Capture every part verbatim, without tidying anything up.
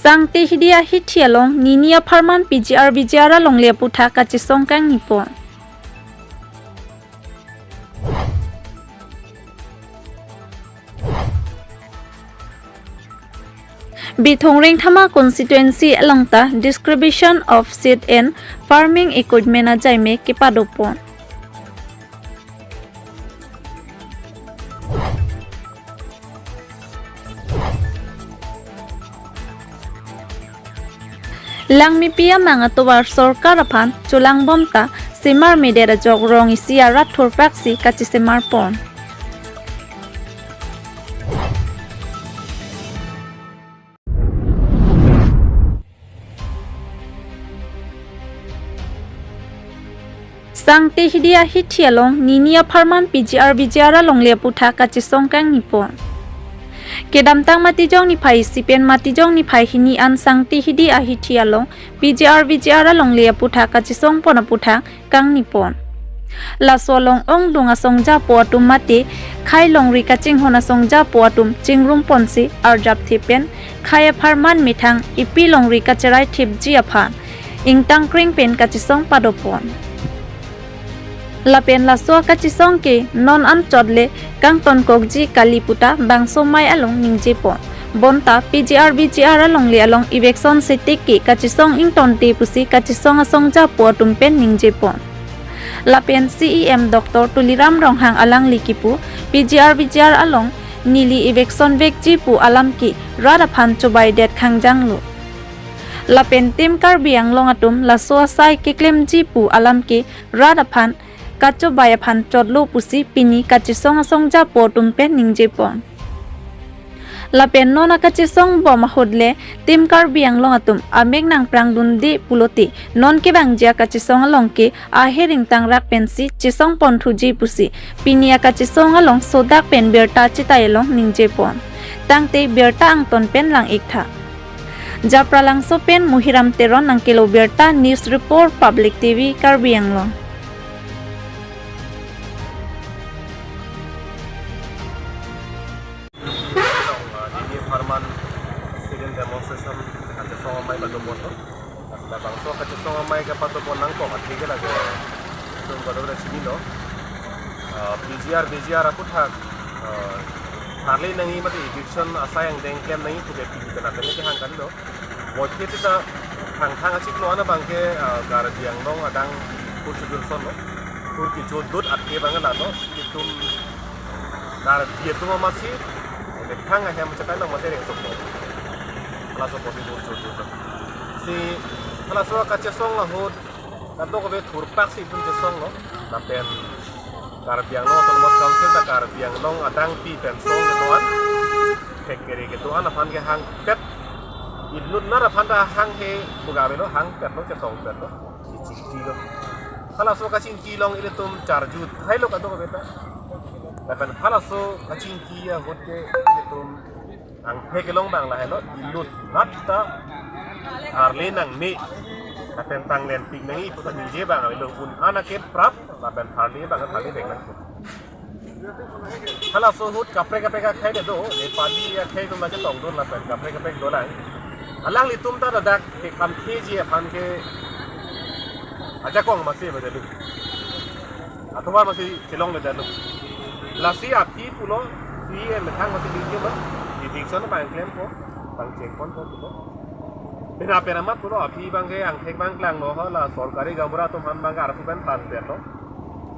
Sangti Hidi ahithi along nini apharman P G R V G R alongle aputhak kachesong kangni pon. Bithung Rengthama constituency along ta distribution of seed and farming equipment ajaime kepado pon. Langmepi amang atovar sorkar aphan cholangbom ta semar medet ajok rong isi arat thurpaksi kachesemar pon. Sangti Hidi ahithi along nini apharman P G R V G R alongle aputhak kachesong kangni pon. Kedamtang Matijong niphai isi pen Matijong niphai hini an Sangti Hidi ahithi along P G R V G R alongle aputhak kachesong pon aputhak kangni pon. Laso along ongdung asongjapo atum mate khei longri kachinghon asongjapo atum chingrum ponsi arjapthip pen khei apharman methang epi longri kacherai thipji aphan ingtang kring pen kachesong pado pon. Lapen laso akachesong ke non anchot le kangtonkokji kali puta bangso amei along ningje pon. Bonta P G R V G R alongle along eviction setik ke kachesong ingtonte pusi kachesong asongjapo atum pen ningje pon. Lapen C E M Doctor Tuliram Ronghang alangli kipu P G R V G R along neli eviction vekji pu alam ke rat aphan chobaidet khangjanglo. Lapen Team Karbi Anglong atum laso asai keklemji pu alam ke rat aphan kachobai aphan chotlo pusi pini kachesong asongjapo atum pen ningje pon. Lapen non akachesong bom ahut le Team Karbi Anglong atum amek nangprangdunde pulote non kevangji akachesong along ke aher ingtang rak pensi chesong pon thuji pusi pini akachesong along sodak pen birta chetai along ningje pon. Tangte birta angton pen lang-ik tha. Japralangso pen Muhiram Teron nangkelo birta, News Report, Public T V, Karbi Anglong. Nini apharman sit-in demonstration kachesong amei pado pon lo. Labangso kachesong amei kepado pon nangkok athe ke lake itum kadokave chinilo. Ah, P G R, V G R aputhak, ah, tharli nangji mate eviction asai angdeng klem nangji pu ke P G R pen athe kehang kalilo. Moithe sita Thangthang achiklo an abangke, ah, Karbi Anglong adang kursu dulson lo. Kur kicho dut athe abang lalo. Itum Karbi atum amatsi, methang ahem chekai nang mate reng soklo. Halaso pusi kursu dut. Si, halaso kachesong ahut kadokave thurpaksi itum chesonglo. Lapen Karbi Anglong Autonomous Council ta Karbi Anglong adang pi pen song kedo-an, thek kere kedo-an aphan kehangpet. Inut nar aphan ta hanghe pu ke avelo, hangpetlo, chetongpetlo, kachingkilo. Halaso kachingki along ilitum charju thailo kadokave ta. Lapen halaso kachingki ahut ke ilitum angthek kelong abang lahelo, inut nat ta tharli nangne, lapen tanglen pik nangji pu ta ningje abang avelo, un-an ake prap, lapen tharli abang tharli vek nang. Halaso ahut kaprek kaprek akhei ta do, Nepali akhei atum ta chetongdun lapen kaprek kaprek dolang. Alanglitum ta ladak ke kam keji aphan ke ajakong masi bade do. Atovar masi chelongledetlo. Lasi aphi pulo, C E M methang masi dingkilo, eviction abang klempo, abang chengponpo pulo. Pena pena amat pulo, aphi abangke angthek abang klanglo ho, la sorkari gaonbura atum aphan abangke arpu pen thanpetlo.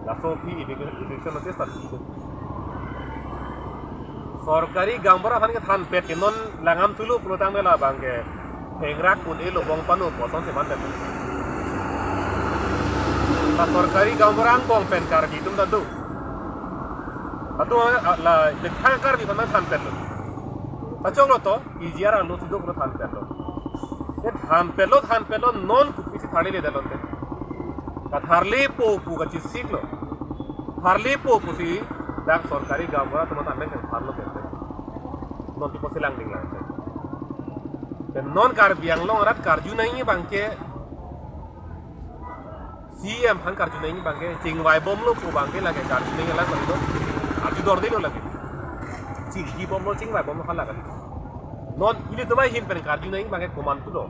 Laso aphi evic-, eviction notice ta pido. Sorkari gaonbura aphan kethanpet ke non langdam thulo pulo tangte labangke thengrak un-e lobong pano pu asonsi mandet. La sorkari gaonbura angbong pen Karbi atum ta do. Atu la methang Karbi aphan thanpetlo. Pachoklo to, P G R along si do pulo thanpetlo. Te thanpetlo, thanpetlo, non kopisi tharliledetlo te. Katharlipo pu kachesiklo. Tharlipo pusi dak sorkari gaonbura atum ta amek tharlo te. Non ti posi lang ding lang te. Te non Karbi Anglong arat karju nangji abangke C E M aphan karju nangji abangke chingvaibomlo pu abangke lake karju nangji alam kalilo. Arju dordelo lake. Chingkibomlo, chingvaibomlo hala kali. Non ilitum ahin pen karju nangji abangke komantu lo.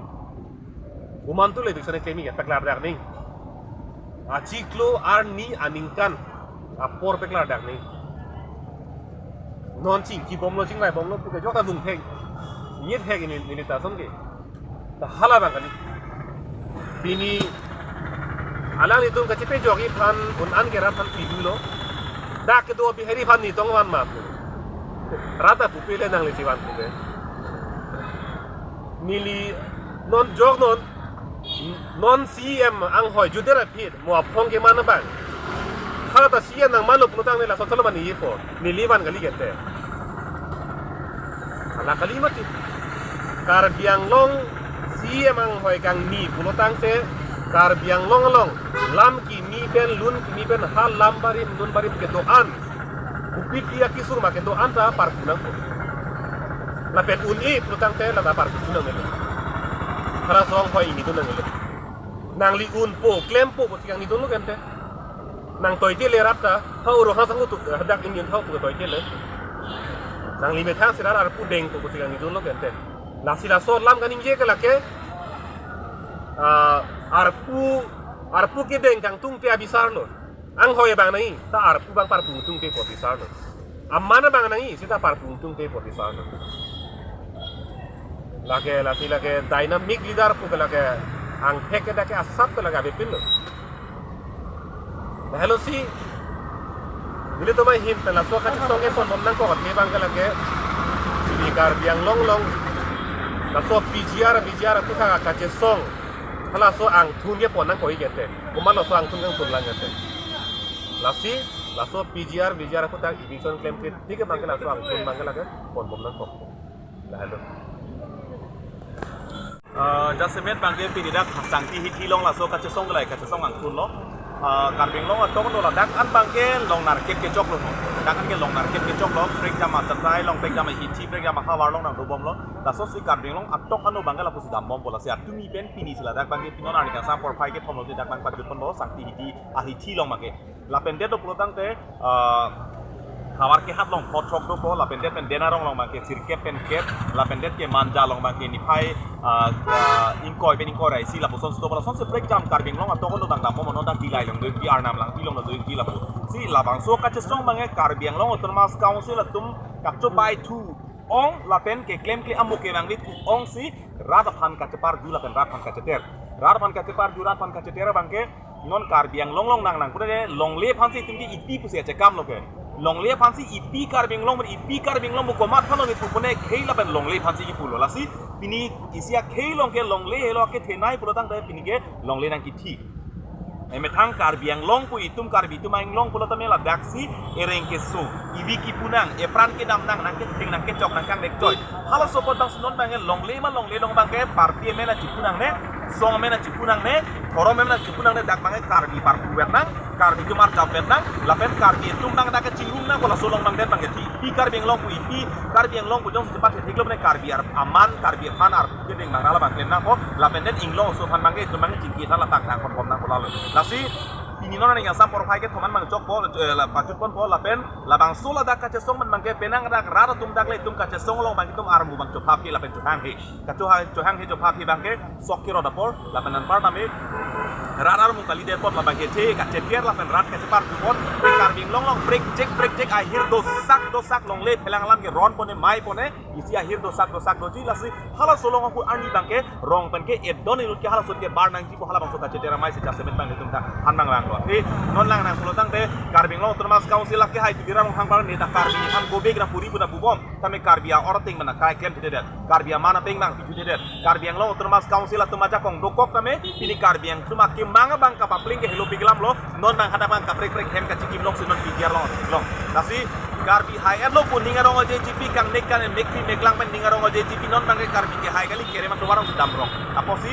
Komantu le dusane kemi ya peklardak nangji. Achiklo arni aningkan apor peklardak nangji. Non chingki bomlo, chingvai bomlo puke jok ta dungthek. Nyethek ini, neli ta ason ke. Ta hala abang kali. Pini alanglitum kachepajokji aphan un-an ke rat aphan pidulo. Dak kedo Bihari aphan nitong van ma pu. Rat ta pupe le nangli chivan pupe. Neli non jok non, non C E M anghoi juder aphi mo aphong keman abang. Hala ta C E M nangmanlo pulotangte laso thalo mani ipo. Neli van kali gente. Hala kali mati. Karbi Anglong C E M anghoi kangni pulotangte Karbi Anglong along lam kimi pen lun kimi pen ha lam barim lun barim kedo-an. Bupit dia kisur ma kedo-an ta parpu nangpo. Lapen un-e pulotangte la ta parpu nang nelo. Halaso anghoi ini tu nang nelo. Nangli unpo, klempo, pusi kangnidunlo gente. Nangtoite le rat ta, ha oro ha sangkutu, hadak ingin thau pu toite le. Nangli methang si rat arpu dengpo pusi kangnidunlo gente. Lasi laso lam kaningje ke lake, ah, arpu, arpu kedeng kangtungte abisar lo. Anghoi abang nangji, ta arpu abang parpu tungte pu abisar lo. Aman abang nangji, seta parpu tungte pu abisar lo. Lake, lasi lake dynamic leader pu ke lake angthek ke dak ke asap ke lake avepinlo. Lahelo si, nelitum ahin pen laso kachesong ke ponbom nangkok abang ke lake, di Karbi Anglong along, laso P G R, V G R aputhak kachesong, halaso angthun kepon nangkokji gente. Komat laso angthun kangthun lang gente. Lasi, laso P G R, V G R aputhak eviction klemkle, thik abang ke laso angthun abang ke lake ponbom nangkok. Lahelo. Ah, jasemet abangke pini dak Sangti Hithi along laso kachesong kelai kachesong angthunlo. Ah, Karbi Anglong atong do ladak an abangke long nerkep kechoklo. Dak an ke long nerkep kechoklo. Prekjam achatai along, prekjam ahithi, prekjam ahavar along nangdobomlo. Laso si Karbi Anglong atok ano abangke lapusi dambompo, lasi atumi pen pini si ladak abangke pinon arni kangsam porphai kethom lo si dak abang pajutponpo Sangti Hithi ahithi along abangke. Lapen det do pulotangte, ah, havar kehat along photrok dopo, lapen det pen den arong along abangke sirkep pen kep, lapen det ke Manja along abangke niphai, ah, ah, ingkoi pen ingkoi ra isi lapuson si dopo, lason si prekjam Karbi Anglong atong ano abang dambom, non dak Dillai along doji, Arnam Langpi along doji lapu. Si labangso kachesong abangke Karbi Anglong Autonomous Council atum kachobai thu ong lapen keklemkle amo kevangve thu ong si rat aphan kacheparju lapen rat aphan kacheter. Rat aphan kacheparju, rat aphan kacheter abangke non Karbi Anglong along nang nang pura de longle aphan si itum ke ipi pusi achekamlo ke. Longle aphan si ipi Karbi Anglong, ipi Karbi Anglong pu komat aphan lo ni pupune khei lapen longle aphan si ipulo. Lasi pini isi akhei along ke longle helo kethenei pulotangte pini ke longle nangkithi. Emethang Karbi Anglong pu itum Karbi atum Anglong pulo tame ladak si ereng keso, ivi kipu nang, epran kedam nang, nangketheng nangkechok nangkangnek choi. Halaso apot abang si non abangke longle ma longle along abangke party amen achipu nangne, song amen achipu nangne, dhorom amen achipu nangne, dak abangke Karbi parpu vet nang, Karbi atum arjap vet nang, lapen Karbi atum abang dak kachingrum nangkok, laso along abang det abangke thi. Ipi Karbi Anglong pu ipi Karbi Anglong pu jongsi chepathetheklo mane Karbi ar aman Karbi aphan ar kedeng abang hala abang klem nangpo, lapen det inglong oso aphan abangke itum abang chingki than ladak nangkon bom nangpo lalo. Lasi pini non arni kangsam porphai kethom an abang chokpo, eh, la pajutponpo lapen labangso ladak kachesong man abangke penang dak rat atum dak le itum kachesong along abang itum armu abang chophaphe lapen chohanghe. Kachoha-, chohanghe chophaphe abangke sok kerot apor lapen anparta me rat armu kalidet apot labangke the kacheker lapen rat kacheparju apot. Karbi Anglong along prekjek prekjek ahir dosak dosak longle phelang alam ke ron pone mai pone. Isi ahir dosak dosak doji, lasi halaso along ahut arni abangke rong pen ke edon inut ke halaso ke bar nangji pu halabangso kacheter amei si jasemet abang itum ta han nang langlo. Te non lang nang pulotangte Karbi Anglong Autonomous Council lake hai tu dirang hang bar ne ta Karbi han gobe gra puri pu ta bubom. Tame Karbi a-or ateng abang kai klemthedet. Karbi aman ateng abang pithedet. Karbi Anglong Autonomous Council atum ajakong dokok tame pini Karbi atum akemang abang kapapling ke helo pik lamlo. Non abang hadak abang kaprek prek hem kachikim long si non P G R along long. Lasi Karbi hai-etlo pu ning arong o J G P kangnek kangnek mekri meklang pen ning arong o J G P non abangke Karbi ke hai kali, kerem atovar arong si damrong. Apotsi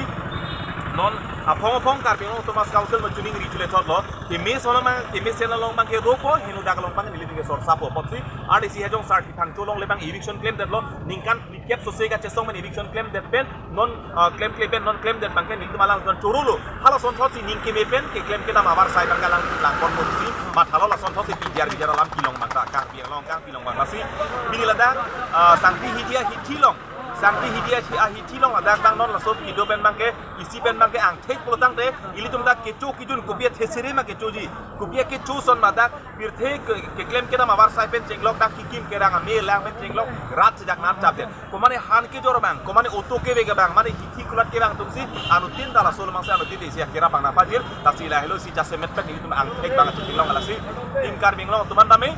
non aphong aphong Karbi Anglong Autonomous Council ma chuning ri chule chotlo. Keme sona abang, keme sena along abangke ropo, heno dak along abang nelitum ke sorsapo. Apotsi arnisi hejong sarthi thangcho along le abang eviction klemdetlo. Ningkan phlikep sose kachesong pen eviction klemdet pen non, ah, klemkle pen non klemdet abangke nelitum alang ton chorolo. Halason thotsi ning keme pen keklem kedam avarsai abangke alang langponpo pusi mathalo, lason thotsi P G R V G R alam kelong abang ta Karbi Anglong kangpilong abang. Lasi pini ladak, ah, Sangti Hithi ahithi along Sangti hidi ahi, ahithi along ladak abang non laso kedo pen abangke, isi pen abangke angthek pulotangte, ilitum dak kecho kejun kopi athesere ma kechoji, kopi akecho ason ma dak pirthe ke, keklem kedam avarsai pen chenglok, dak kekim kerang ame lang pen chenglok, rat sejak nat chapdet. Komane han kejor abang, komane auto kevek abang, mane hithi kulat ke abang atumsi, anuttin ta laso along si anuttin isi akera abang nangpajir, lasi lahelo si jasemet pen ilitum angthek abang achiting long lasi. Team Karbi Anglong atum an tame,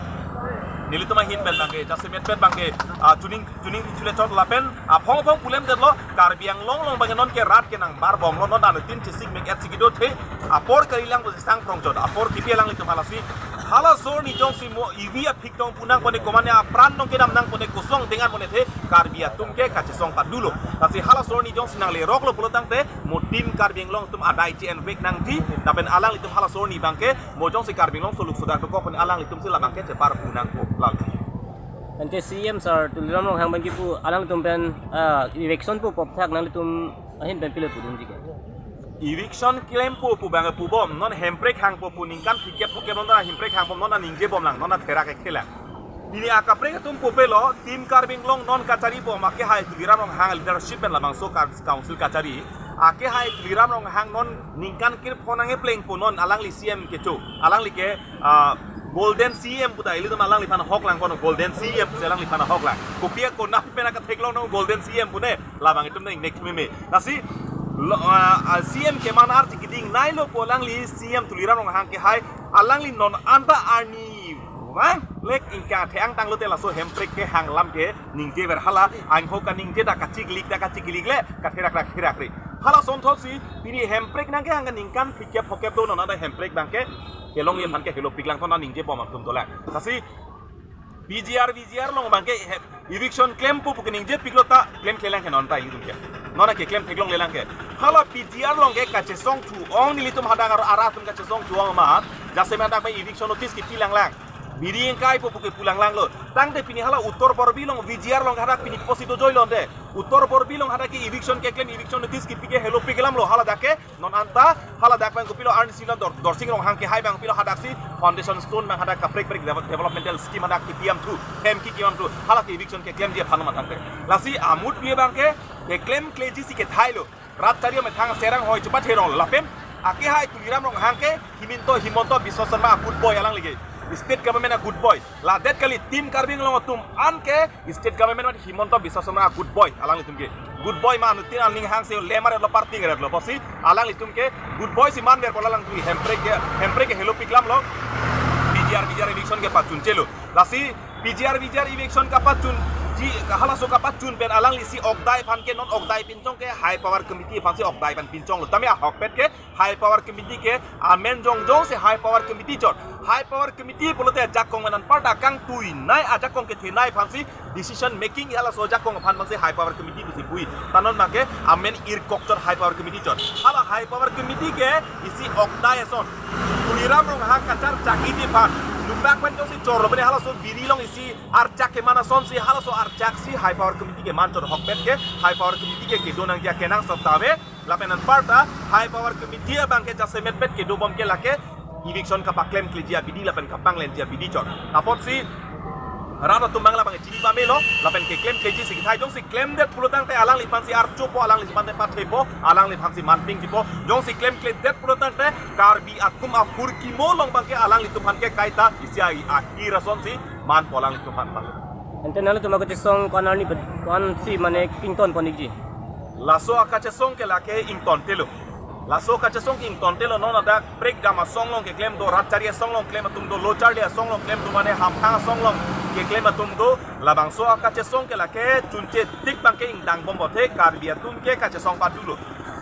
nelitum ahin pen abangke, jasemet pen abangke, ah, chuning, chuning chule chot lapen, aphong aphong pulemdetlo, Karbi Anglong along abangke non ke rat ke nangbarbomlo, non anuttin chesik mek et si kedothe, apor kalilang pusi sang prong chot, apor kipi alanglitum halasi, halaso arni jongsi mo ivi aphik tong punang pone komane apran tong kedam nang pone kosong dengan pone the Karbi atum ke kachesong padulo. Lasi halaso arni jongsi nangleroklo pulotangte mo Team Karbi Anglong atum adai chi envek nangji, lapen alanglitum halaso arni abangke mo jongsi Karbi Anglong soluk sodak dokok pone alanglitum si labangke chepar punangpo lal. Ante C M sir Tuliram Ronghang abangke pu alanglitum pen, ah, eviction pu pop thak nanglitum ahin pen pilo pudunji ke. Eviction klempo pu abang pubom, non hemprek hangpo pu ningkan phlikep phokep non ta hemprek hangbom, non ta ningjebomlang, non ta therak-ek thelang. Nini akaprek atum pupelo, Team Karbi Anglong non kachari bom, akehai Tuliram Ronghang leadership pen labangso kar-, council kachari. Akehai Tuliram Ronghang non ningkan kre phonang eplengpo non alangli C M kecho, alangli ke, ah, Golden C M puta ilitum alangliphan ahok lang kono, Golden C M pusi alangliphan ahok lang. Kopi ako nap pen akatheklong no Golden C M pune, labang itum nang nek meme. Lasi lo, ah, ah, C M keman arji keding nailo pu alangli C M Tuliram Ronghang kehai, alangli non anta arni vang lek ingka the angtanglote laso hemprek kehang alam ke ningjever, hala angho kaningje ta kachiklik ta kachiklik le katherak rak therak re. Hala asonthotsi pini hemprek nangkehang ke ningkan phlikep phokep do, non anta hemprek abangke kelongji aphan ke helopik lang, ton ta ningjebom atum dolang. Lasi P G R, V G R along abangke he-, eviction klempo pu keningjepiklo ta klemklelang ke non ta ilitum ke. Non ta keklem theklonglelang ke. Hala P G R along ke kachesong thu-ong nelitum hadak aro ara atum kachesong thu-ong ma. Jasemet dak abang eviction notice kipi langlang. Biri ingkaipo pu ke pulanglanglo. Tangte pini hala Uttar Borbil along V G R along hadak pini pusi dojoilo ante. Uttar Borbil along hadak ke eviction keklem, eviction notice kipi ke helopik alamlo hala dak ke. Non anta hala dak abang kopilo arnisi lo Dor-, Dorsing Ronghang kehai abang kopilo hadaksi foundation stone abang hadak kaprek prek devel-, developmental scheme hadak kipi amthu, hem kipi amthu, hala ke eviction keklemji aphan ma tangte. Lasi amut pi abangke keklemkleji si kethailo. Rat chari amethang serang hoi chepat herong lapen akehai Tuliram Ronghang ke Himanta, Himanta Biswa Sarma a good boy alangli ke. State government a good boy. Ladet kali Team Karbi Anglong atum an ke state government mate Himanta Biswa Sarma a good boy alanglitum ke. Good boy ma anuttin aning hangse lemar lo party ngeret lo pusi alanglitum ke good boy si manver pu alangtum hemprek ke, hemprek ke helopik lamlo. P G R V G R eviction kepachunchelo. Lasi P G R V G R eviction kapachunji, halaso kapachun pen alangli si okdai aphan ke non okdai pinchong ke high power committee aphan si okdai aphan pinchonglo. Tame ahokpet ke High Power Committee ke amen jongjong si High Power Committee chot. High Power Committee pulote ajakong men anparta kangtuinei, ajakong kethenei aphansi decision making halaso ajakong aphan abangsi High Power Committee pusi bui. Ta non abangke amen irkok chot High Power Committee chot. Hala High Power Committee ke isi okdai ason Tuliram Ronghang kacharchakji aphan. Nubak pen jongsi chorlo pene halaso biri along isi archak keman asonsi halaso archak si High Power Committee keman chot, ahokpet ke High Power Committee ke kedo nangji akenangsot ta ave. Lapen anparta High Power Committee abangke jasemetpet kedobom ke lake eviction kapaklemkleji abidi lapen kapanglenji abidi chot. Apotsi rat atum abang labang chini pamelo lapen keklemkleji si kethai, jongsi klemdet pulotangte alangliphansi archopo, alangliphan te pathepo, alangliphansi manpingjipo. Jongsi klemkledet pulotangte Karbi atum ahur kimo along abangke alanglitum aphan ke kaita isi a-, ahir asonsi manpo alanglitum aphan abang. Ante nanglitum akachesong ko-an arni ped-, ko-ansi mane ingtonpon ikji? Laso akachesong ke lake ingtontelo. Laso akachesong ke ingtontelo, non ladak prekdam asong along keklem do, rat chari asong along klem atum do, lo charli asong along klem do, mane hamphang asong along keklem atum do. Labangso akachesong ke lake chunche tik abangke ingdangbom bote, Karbi atum ke kachesong padulo.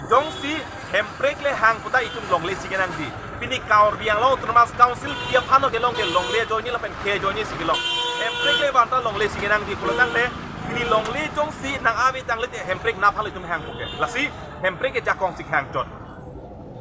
Jongsi hemprek le hang puta itum longle si kenangji. Pini Karbi Anglong Autonomous Council pi aphan lo kelong ke longle ajoine lapen ke ajoine si kelong. Hemprek le vanta longle si kenangji pulotangte pini longle jongsi nang ave tanglete hemprek nap halo itum hangpo ke. Lasi hemprek ke jakong si hang chot.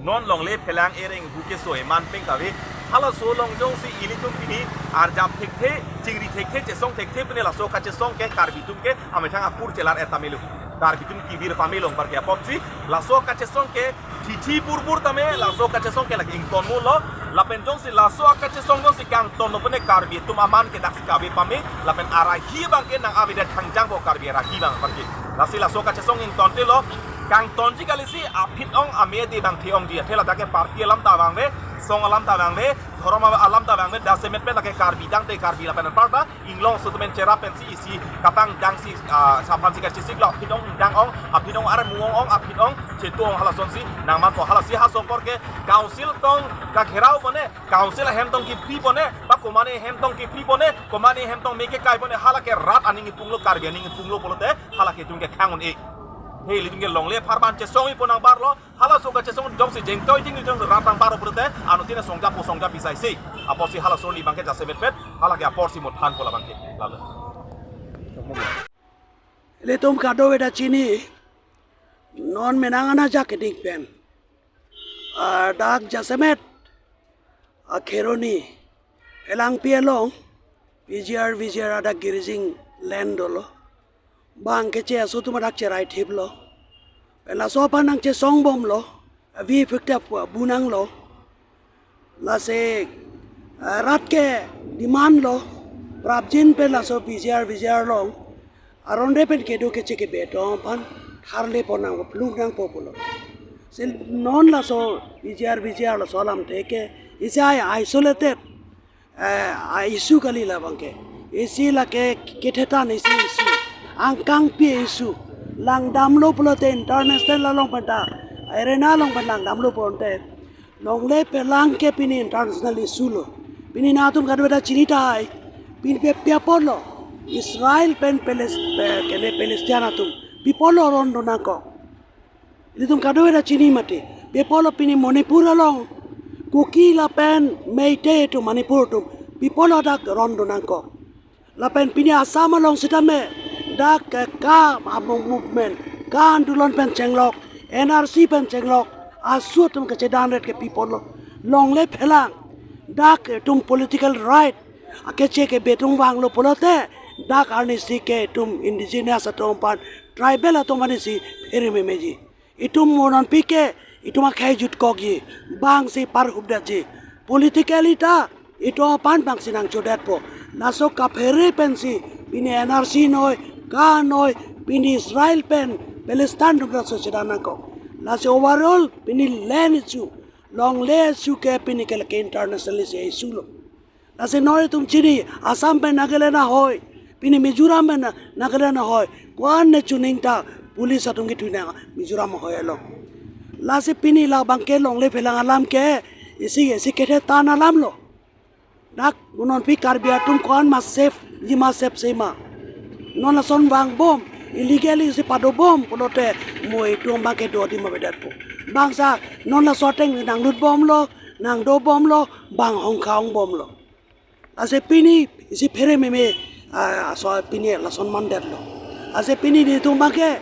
Non longle phelang ereng hu keso eman peng kave. Halaso along jongsi ilitum pini arjap thekthe, chingri thekthe, chesong thekthe pine laso kachesong ke Karbi atum ke amethang akur chelar-et ta melo. Karbi atum kevir pamelo anparke apotsi laso kachesong ke chichi burbur tame laso kachesong ke lake ingtonmulo. Lapen jongsi laso akachesong jongsi kangton lo pune Karbi atum aman ke daksi kave pame, lapen arahi abangke nang avedet thangjang po Karbi arahi abang abangke. Lasi laso akachesong ingtontelo, kangtonji kalisi aphi-ong amede abang the-ongji, athe ladak ke party alam ta abang le, song alam ta abang le, dhorom alam ta abang le, jasemet pen lake Karbi tangte Karbi lapen anparta, inglong aso atum pen cherap pensi isi kapangdangsi, ah, saphansi kachesik lo, aphi-ong dang-ong, aphi-ong armu ong-ong, aphi-ong chetu ong halasonsi nangman po. Halasi ha sokor ke council tong kagherao pone, council ahem tong kipri pone, ba komane ahem tong kipri pone, komane ahem tong meke kai pone, halake rat aning ipunglo, Karbi aning ipunglo pulote, halake itum ke khang un-e. He, ilitum ke longle apharman chesong-i pon nangbarlo, halaso kachesong jongsi jengtoi jing jongsi rat nangbar pulote, anuttin songja po songja pisai si. Apotsi halaso arni abangke jasemet pen, halake aporsi muthan po labangke. Lalu. Ilitum kadokave ta chini, non menang ana ajak keding pen. Ah, dak jasemet a Kheroni, Phelangpi along, P G R, V G R adak Girjing land dolo. Bang keche aso atum adak cherai thiplo. Pen laso aphan nangchesong bomlo, avi effective bu nanglo. Lasi, eh, rat ke demand lo, prapjin pen laso P G R, V G R along, aron re pen kedo keche kebe atum aphan tharle pon nang, pluk nangpo pulo. Si non laso P G R, V G R laso alamthe ke, isi ai isolated, eh, a issue kali labangke. Isi lake kethetan isi issue. Angkangpi issue. Langdamlo pulote international along pen ta, arena along pen langdamlo pulote, longle phelang ke pini international issue lo. Pini nangtum kadokave ta chini tahai. Pini pi, pi apotlo Israel pen Palest-, eh, kene Palestine atum, pi apotlo ron do nangkok. Ilitum kadokave ta chini mati. Pi apotlo pini Manipur along Kuki lapen Meitei atum, Manipur atum, pi apotlo dak ron do nangkok. Lapen pini Assam along sitame dak ke ka among movement, ka andolon pen chenglok, N R C pen chenglok, aso atum kechedan ret ke pi apotlo. Longle phelang, dak itum political right akeche kebe atum vanglo pulote, dak arnisi ke itum indigenous atum aphan, tribal atum arnisi phere memeji. Itum mo nonpik ke, itum akhei jutkokji, bang si parhupdetji. Politically ta, itum aphan bang si nangchodetpo. Laso kaphere pensi, pini N R C noi, ka noi, pini Israel pen Palestine atum laso chedan nangkok. Lasi overall, pini land issue, longle issue ke pini ke lake international issue lo. Lasi non itum chini, Assam pen Nagaland ahoi, pini Mizoram pen Na-, Nagaland ahoi, ko-an ne chuning ta police atum ketui nang Mizoram ahoi along. Lasi pini labangke longle phelang alam ke, isi, isi kethetan alam lo. Dak mo nonpik Karbi atum ko-an ma safe, ji ma safe si ma. Non lason vangbom, illegally si padobom pulote, mo itum abangke do adim avedetpo. Bangso, non laso ateng nanglutbomlo, nangdobomlo, bang hongkha ongbomlo. Lasi pini isi phere meme, ah, aso pini lason mandetlo. Lasi pini nelitum abangke,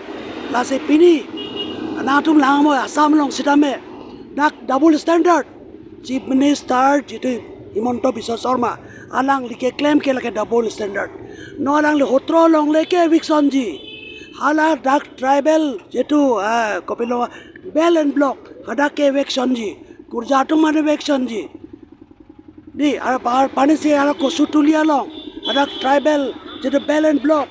lasi pini nangtum lang mo Assam along sitame dak double standard. Chief Minister jitu Himanta Biswa Sarma, alangli keklem ke lake double standard. Non alangli hotro along lake eviction ji. Hala dak tribal jitu, ah, kopilo bell and block, hadak ke eviction ji. Kurja atum mane eviction ji. Di, ar, ar, panisi ar Kosutuli along, hadak tribal, jitu bell and block,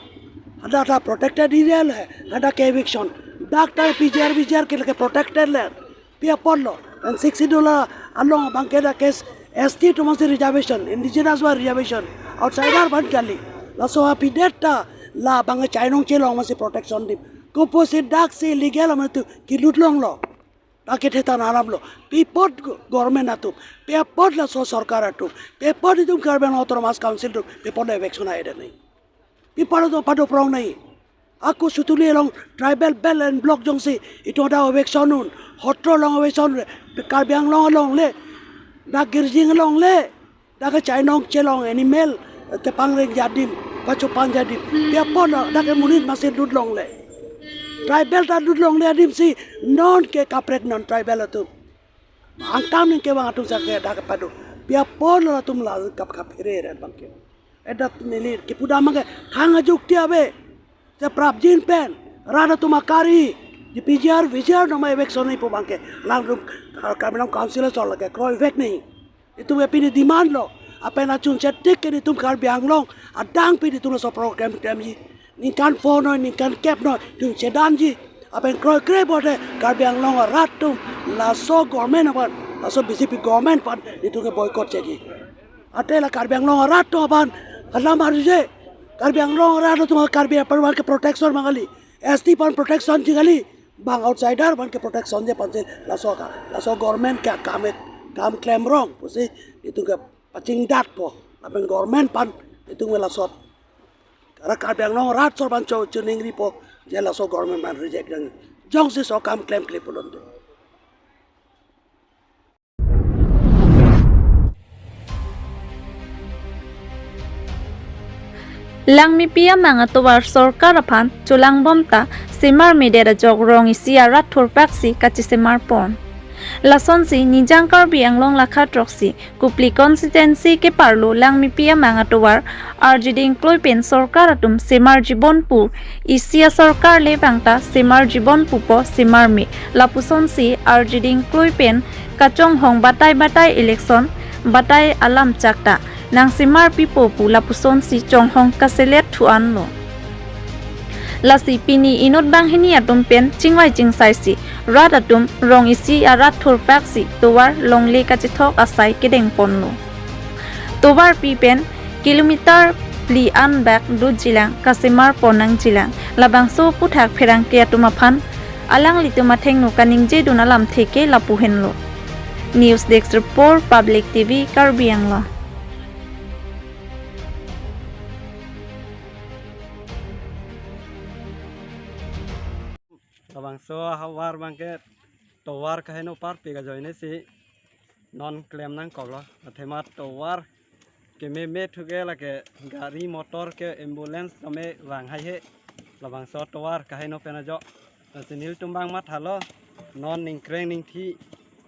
hadak ta protected area le, hadak ke eviction. Dak ta P G R, V G R ke lake protected land. Pi apotlo, and Sixth Schedule along abangke dak ke S T atum aphansi reservation, indigenous aphan reservation, outsider aphan kali. Laso apidet ta, labang chainong chelong aphansi protection adim. Kopusi dak si illegal amat tu kilut longlo. Dak kethetan alam lo. Pi apot go-, government atum. Pi apot laso sorkar atum. Pi apot itum Karbi Anglong Autonomous Council atum. Pi apot eviction ai-edet nangji. Pi apot atum pado prong nangji. Ako Kosutuli along tribal bell and block jongsi itum dak eviction un. Hotro along eviction re. Karbi Anglong along le. Dak Girjing along le. Dak ke chainong chelong animal, eh, kepangrengji adim, pachopangji adim. Pi apot lo, dak ke monit masi lut longle. Tribal ta lut longle adim si, non ke kaprek non tribal atum. Angtan ning kevang atum sa ke dak ke pado. Pi apot lo atum la kap kaphere ren abangke. Edat neli kipu dam abangke, thang ajukti ave. Te prapjin pen, rat atum akari, di P G R, V G R nama eviction nangji pu abangke, lang rum, Karbi Anglong Council asor lake, kroivek nangji. Itum ke pini demand lo. Lapen achunche tik ke itum Karbi Anglong adang pini itum laso program klemji. Ningkan pho noi, ningkan kep noi, itum chedanji. Lapen kroikre bote Karbi Anglong arat atum laso government aphan, laso B J P government aphan itum ke boycott cheji. Ante la Karbi Anglong arat atum aphan alam arje. Karbi Anglong arat atum Karbi aphan ke protection mang kali. S T aphan protection ji kali. Bang outsider aphan ke protection ji aphan si laso ka, laso government ke kam, kam klem rong pusi itum ke pachingdatpo. Lapen government aphan itum ke laso, ra Karbi Anglong arat asor aphan cho chiningripo, je laso government aphan reject nang. Jongsi laso kam klemkle pulote. Langmepi amang atovar sorkar aphan cholangbom ta semarmedet ajok rong isi arat thurpaksi kachesemarpon. Lasonsi Nijang Karbi Anglong lakha throksi Kopili constituency keparlo Langmepi amang atovar arjiding kloi pen sorkar atum semarjibon pu isi asorkar le bangta semarjibon pupo semarme lapusonsi arjiding kloi pen kachonghong batai batai election batai alam chakta nangsemarpipo pu lapusonsi chonghong kaselet thuanlo. Lasi pini inut banghini atum pen chingvai chingsaisi rat atum rong isi arat thurpaksi tovar longle kachethok asai kedengponlo. Tovarpi pen kilometer phli an bak dojilang kasemarpon nangjilang labangso aphuthak pherangke atum aphan alanglitum athengno kaningjedun alamthe ke lapu henlo. News Desk Report, Public T V, Karbi Anglong. Labangso ahavar abangke tovar kaheno parpik ajoinesi non klem nangkoklo. Athema tovar kememe thuke lake gari motor ke ambulance tame vang haihe. Labangso tovar kaheno pen ajok. Lasi nelitum abang mathalo non ningkreng ningthi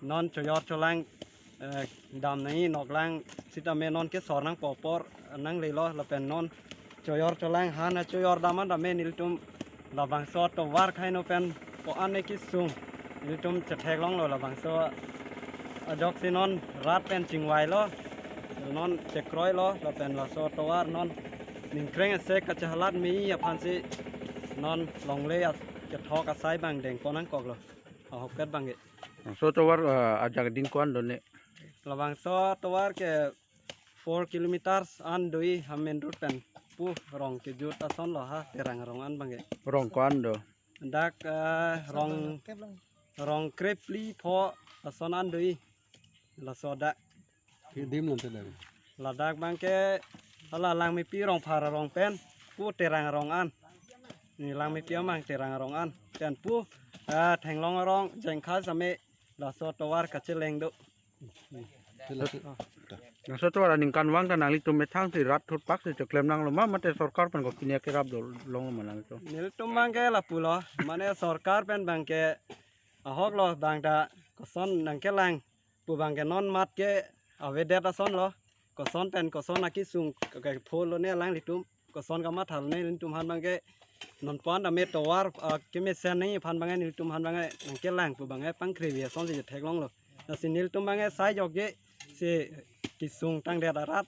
non choyor cholang, eh, dam nangji noklang sitame non kesor nangpo apor nanglelo lapen non choyor cholang han achoyor dam an tame nelitum labangso tovar kaheno pen ko-an ne kesung nelitum chetheklonglo labangso ajoksi non rat pen chingvailo non chekroilo lapen laso tovar non ningkreng asek kachehalat me aphansi non longle as-, kethok asai abang dengpon nangkoklo. Ahokpet abangke. So tovar, eh, ajak din ko-an do ne? Labangso tovar ke four kilometers an doji ha main road pen pu rong kejut asonlo ha Terang rong an abangke. Rong ko-an do? Dak, eh, rong, rong krephli pho ason an doji. Laso dak. Kidim nonte dak. Ladak abangke hala Langmepi Rongphar arong pen pu Terang rong an. Ne Langmepi amang Terang rong an. Pen pu, ah, Thenglong arong jengkha same laso tovar kacheleng do. Laso tovar aningkanvang ta nanglitum methang si rat thurpaksi choklem nanglo ma mate sorkar pen ko kini akerap do longlo ma nangtum? Nelitum abangke lapulo, mane sorkar pen abangke ahoklo bangta koson nangkelang pu abangke non mat ke avedet asonlo. Koson pen koson akesung ke pholo ne alanglitum. Koson kamathalo ne nelitum aphan abangke non pon tame tovar, ah, kemesen nangji aphan abangke nelitum aphan abangke nangkelang pu abangke pangkrevi asonsi chetheklonglo. Lasi nelitum abangke sai jokje si kesung tangdet arat,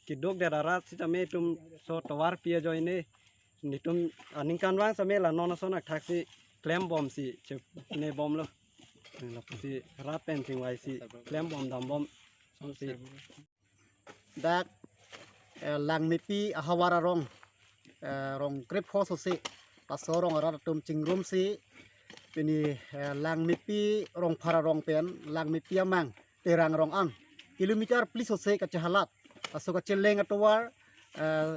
kedukdet arat sitame itum so tovarpi ajoine nelitum aningkanvang same la non ason akthaksi klembomsi chenebomlo. Lapusi rat pen chingvaisi klembom dambom sonsi. Dak, eh, Langmepi ahavar arong, eh, rong krepho sosi laso rong arat atum chingrumsi pini, eh, Langmepi Rongphar arong pen Langmepi amang Terang rong an kilometer phli sosi kachehalat laso kacheleng atovar, eh,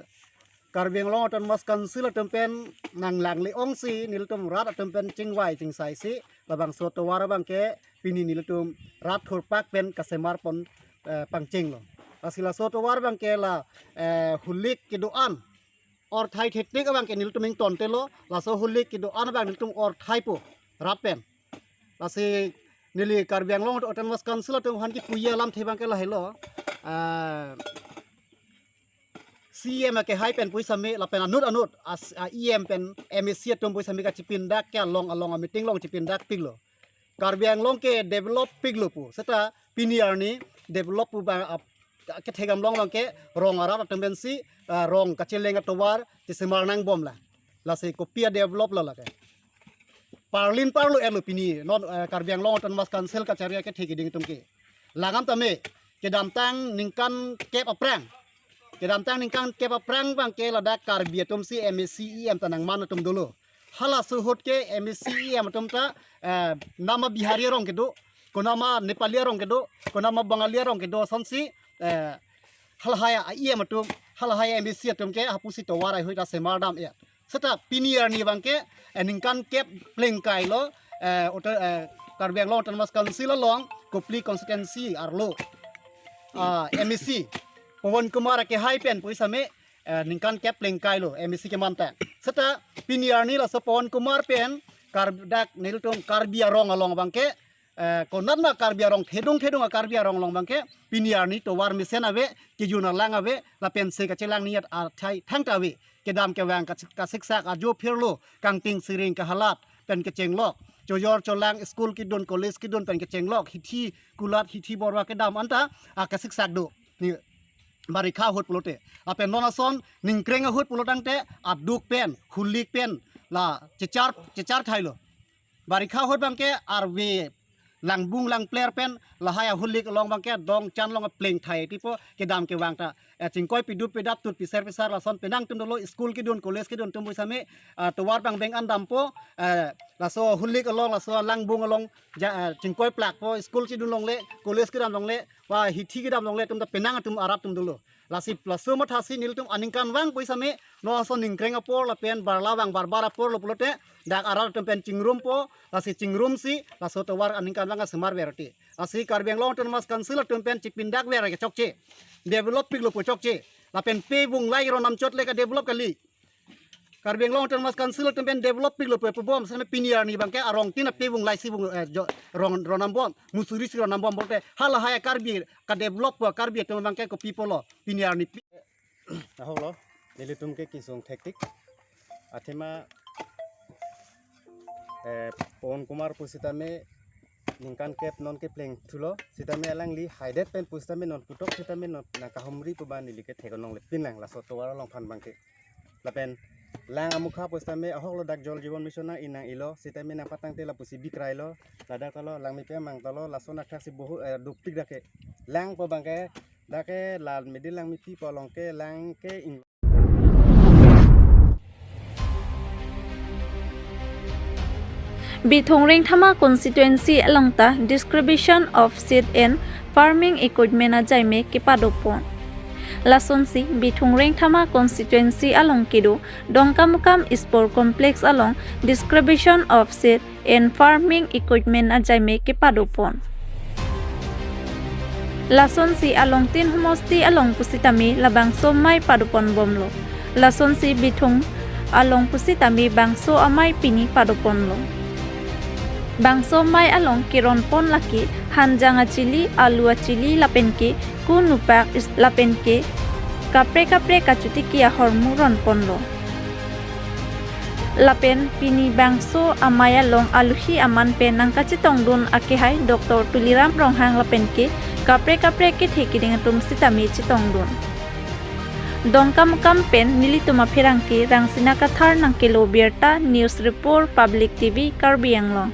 Karbi Anglong Autonomous Council atum pen nanglangle ongsi nelitum rat atum pen chingvai chingsaisi labangso tovar abangke pini nelitum rat thurpak pen kasemarpon, eh, pangchenglo. Lasi laso tovar abangke la, eh, hulik kedo-an orthai thetik abangke nelitum ingtontelo, laso hulik kedo-an abang nelitum orthaipo rat pen. Lasi neli Karbi Anglong Autonomous Council atum aphan kipuji alamthe abangke lahelo, eh, C E M akehai pen puisame lapen anut anut as, a E M pen M A C atum puisame kachipindak ke along along a meeting along chipindakpiklo. Karbi Anglong ke develop piklo pu. Seta pini arni develop pu ba, ah, kethegam long abangke rong arat atum pensi, ah, rong kacheleng atovar chesemar nangbomlang. Lasi kopi a-develop lo lake. Parlin parlo elo pini non, eh, Karbi Anglong Autonomous Council kachari akethe keding atum ke. Langdam tame, kedamtang ningkan kep aphrang. Kedamtang ningkan kep aphrang abangke ladak Karbi atumsi M A C E M ta nangman atum dolo. Halaso ahut ke M A C E M atum ta, eh, konatma Bihari arong kedo, konatma Nepali arong kedo, konatma Bengali arong kedo asonsi, eh, halahai a-E M atum, halahai M A C atum ke hapusi tovar ahut ta semar dam ya. Seta pini arni abangke, eh, ningkan kep plengkailo, eh, auto-, eh, Karbi Anglong Autonomous Council along, Kopili constituency arlo, ah, M A C Pawan Kumar akehai pen pusitame, eh, ningkan kep plengkailo M A C keman ta. Seta pini arni laso Pawan Kumar pen Kar-, dak nelitum Karbi arong along abangke, eh, konatma Karbi arong, thedung thedung a-Karbi arong along abangke pini arni tovar mesen ave, kejun alang ave, lapensi kachelang niyat athai thangta ave. Kedam kevang kas-, kasiksak ajo phirlo, kangting siring kahalat pen kechenglok, chojor cholang, school kedun, college kedun pen kechenglok, hithi kulat, hithi borwa kedam anta, ah, kasiksak do. Ni barikha ahut pulote. Lapen non ason ningkreng ahut pulotangte aduk pen, hulik pen, la chechar, chechar thailo. Barikha ahut abangke arve langbung langpler pen lahai ahulik along abangke dongchan along plengthai tipo kedam kevang ta. Eh, chingkoi pidup pidap tut piser pisar lason penang atum dolo, school kedun, college kedun atum pusitame, ah, tovar abang beng an dampo, eh, laso ahulik along, laso alangbung along, ja, eh, chingkoi plakpo, school kedun longle, college kedam longle, ba hithi kedam longle atum ta penang atum arat atum dolo. Lasi laso mathasi nelitum aningkanvang pusitame, non ason ningkreng apor lapen barla vang barbar apor lo pulote, dak arat atum pen chingrumpo, lasi chingrumsi laso tovar aningkanvang asemar verti. Lasi Karbi Anglong Autonomous Council atum pen chipindak ver ke chokche, develop piklo pu chokche. Lapen pe vunglai ronam chot le ka-develop kali. Karbi Anglong Autonomous Council atum pen develop piklo pu pubom, seta pini arni abangke arong tin a pe vunglai si vung, eh, jo, rong, ronam bom, musuri si ronam bom pulote, halahai a-Karbi ka-develop pu a-Karbi atum abangke kopi pulo pini arni pi-, ahok lo, nelitum ke kesung thektik. Athema, eh, Pawan Kumar pusitame ningkan kep non kepleng thulo, sitame alangli haidet pen pusitame non puthot sitame non nangkahumri pu ba neli ke theklongle pinlang laso tovar along aphan abangke. Lapen lang amukha pusitame ahok lo, dak Jal Jeevan Mission nang-i nang-ilo, sitame nangpatangte lapusi bikrailo, ladak ta lo, langmepi amang ta lo, laso nakthak si bohu, eh, dukpik dak ke. Lang pu abangke, dak ke la midi langmepi pu along ke lang ke ing- Bithung Rengthama constituency along ta distribution of seed and farming equipment ajaime kepadopon. Lasonsi Bithung Rengthama constituency along kedo Dongkamukam Sport Complex along distribution of seed and farming equipment ajaime kepadopon. Lasonsi along tin homosti along pusitame labangso amei padopon bomlo. Lasonsi Bithung along pusitame bangso amei pini padoponlo. Bangso amei along keronpon lake hanjang achili, alu achili lapenke ku nupak is-, lapenke kaprek kaprek kachotiki ahormu ronponlo. Lapen pini bangso amei along aluhi aman pen nangkachetongdun akehai Doctor Tuliram Ronghang lapenke kaprek kaprek kethe keding atum sitame chetongdun. Dongkamukam pen nelitum apherangke Rangsina Kathar nangkelo birta, News Report, Public T V, Karbi Anglong.